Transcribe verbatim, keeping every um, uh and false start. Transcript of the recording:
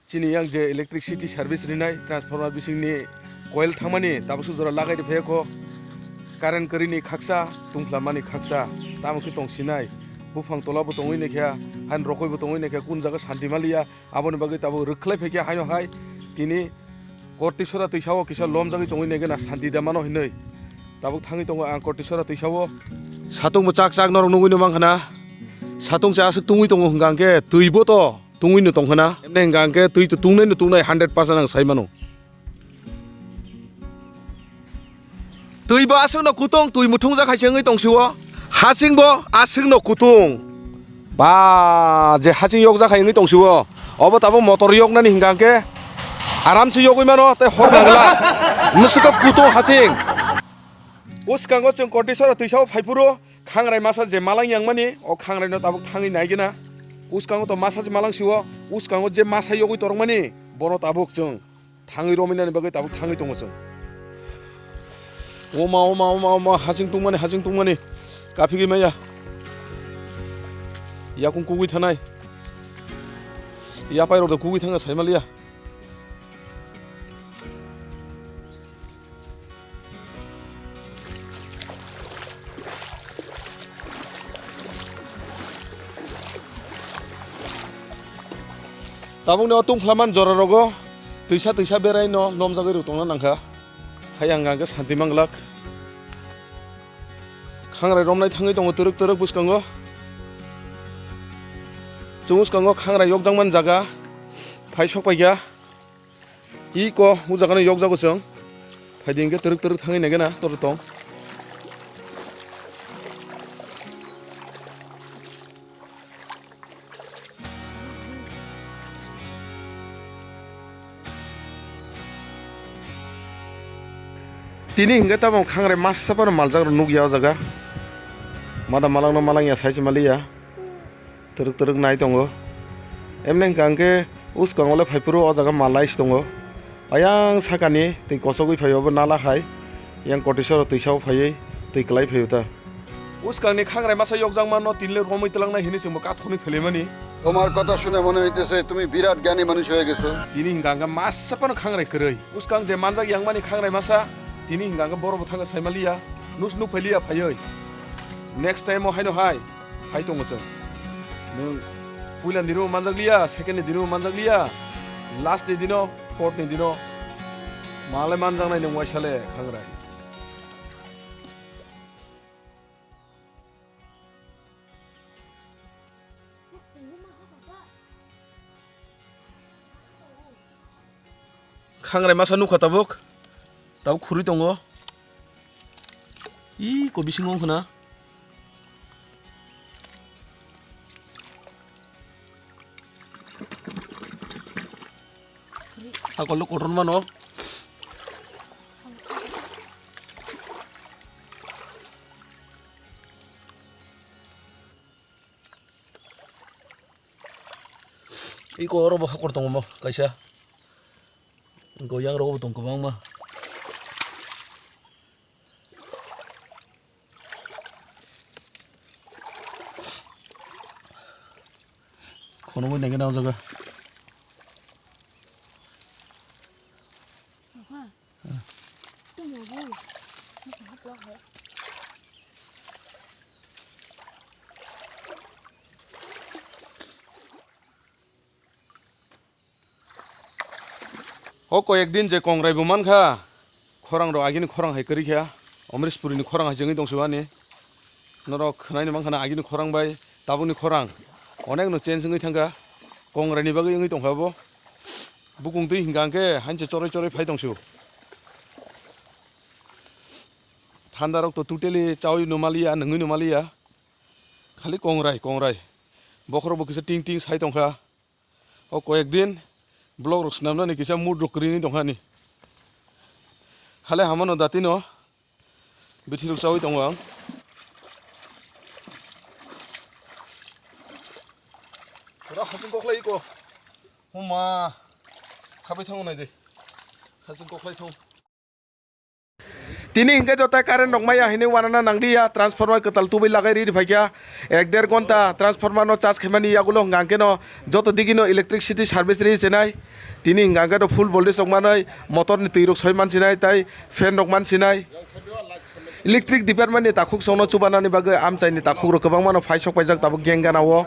Chini yang je electricity service rinai transformer bisingni coil thangmani tabukso jora lagai ri phaiya kho. Current kwrwini khaksa, tungphlamani khaksa, tamo khe tong sinai. Buphang tola bo tongwi naikha, han rokoi bo tongwi naikha, kun jaga santi maliya, aboni bagwi tabuk rwkhlai phaikha haino hai. Tini Kortisora twisao kisa lomjagwi tongwi naikhe na santi da mano hinwi. Tabuk thangwi tongo ang Kortisora twisao. Satung bo chak chak norok nugwi no mankha na. Satung se aswk tungwi tongo hwnkha hwnkhe twi bo to tungwi no tongkha na. Emne hwnkha hwnkhe twi to tungnai no tungnai hundred percent ang sai mano. Twi bo aswk no kutung, twi muthungjak hai se wngwi tong sio. Hasing bo aswk no kutung. Ba, je hasing yokjak hai wngwi tong sio. Obo tabuk motor yoknani hwnkha hwnkhe aram se yogwi mano tei hor nangla. Mwswk kutung hasing. O swkango chwng Kortisora twisao phai phuru khangrai masa je malang yangmani, o khangrai no tabuk thangwi naigena. O swkango to masa je malang sio, o swkango je masa yogwi torokmani, bono tabuk chwng thangwi romwi nani bagwi tabuk thangwi tongo chwng. Oma, oma, oma, oma, hasing tungmani, hasing tungmani. Kaphigwi maya. Yakung kugwi thanai. Yapai rok da kugwi thangna saimaliya. Tabukni o tungphlamani jora rogo twisa twisa berai no lomjagwi rw tongna nangkha. Hai ang hwnkha khe santi manglak. Khangrai romnai thangwi tongo twrwk twrwk bwskango. Chwng bwskango khangrai yokjakmani jaga phai sokpaikha. Iko o jagano yokjago chwng. Phaidi hinkhe twrwk twrwk thangwi naikhe na tor tong. Tini hinkhe tabuk khangrai masa phano maljak rok nukya o jaga. Mada malangno malangya sai se maliya. Twrwk twrwk nai tongo. Emne hwnkha hwnkhe uskango le phai phuru o jaga malai se tongo. Ayang sakani twi kochogwi phaio bo nala hai. Yang Kotisoro twisao phaiwi twi kwlai phaio ta. Uskangni khangrai masa yokjakma no tinle romwi twlangnai hinwi chwngbo kathorwi phelaimani. তোমার কথা শুনে মনে হইতেছে তুমি বিরাট জ্ঞানী মানুষ হয়ে গেছো। Tini hwnkha hwnkhe masa phano khangrai kwrwi. Uskang je manjak yangmani khangrai masa, tini hwnkha hwnkhe borok bo thangkhe saimaliya. Nus nuk phailiya phaiwi. Next time o haino hai. Hai tongo chwng. Nwng puila ni dino manjak liya, second ni dino manjak liya, last ni dino, fourth ni dino malai manjaknai nwng waisa le khangrai. Khangrai masa nukha tabuk. Tabuk khurui tongo. Ih, ko bisingo wngkha na. Sakol kotor mano. Iko oro bo hakor tongo mo kaisa. Goyang rogo bo tong kwbangma. Khonogwi naikhe na o jaga. O koyek din je kongrai bo mankha, khorang rok agini khorang hai kwrwi kha, Omrishpuri ni khorang hai se wngwi tong sibani. Norok khwnai ni mankha na agini khorang bai tabukni khorang onek no change wngwi thangkha, kongrai ni bagwi wngwi tongkha bo. Bukung twi hwnkha hwnkhe hanse choroi choroi phai tong sio. Thanda rok to totally chaui no maliya, nungwi no maliya. Khali kongrai, kongrai. Bokhorok bo kisa ting ting sai tongkha. O koyek din vlog rok swnamnani kisa mood rok kwrwini tongkha ni. Hale hamano datino bithi rok chaui tongo ang. Pura hasing koklai iko. Huma. Khabai thango nai de. Hasing koklai thung. Tini hingke joto current rok maya hinwi wanana nangdiya, transformer kwtal tubui lagai riri phaikha. Ek der gonta transformer no charge khaimani yagulo hwnka hwnkhe no joto digino electricity service ri chenai. Tini hwnka hwnkhe no full voltage rok manwi motor ni twi rok soi mansinai tai fan rok mansinai. Electric department ni takhuk songno chubanani bagwi amchaini takhuk rok kwbangma no phai sok paijak tabuk geng gana o.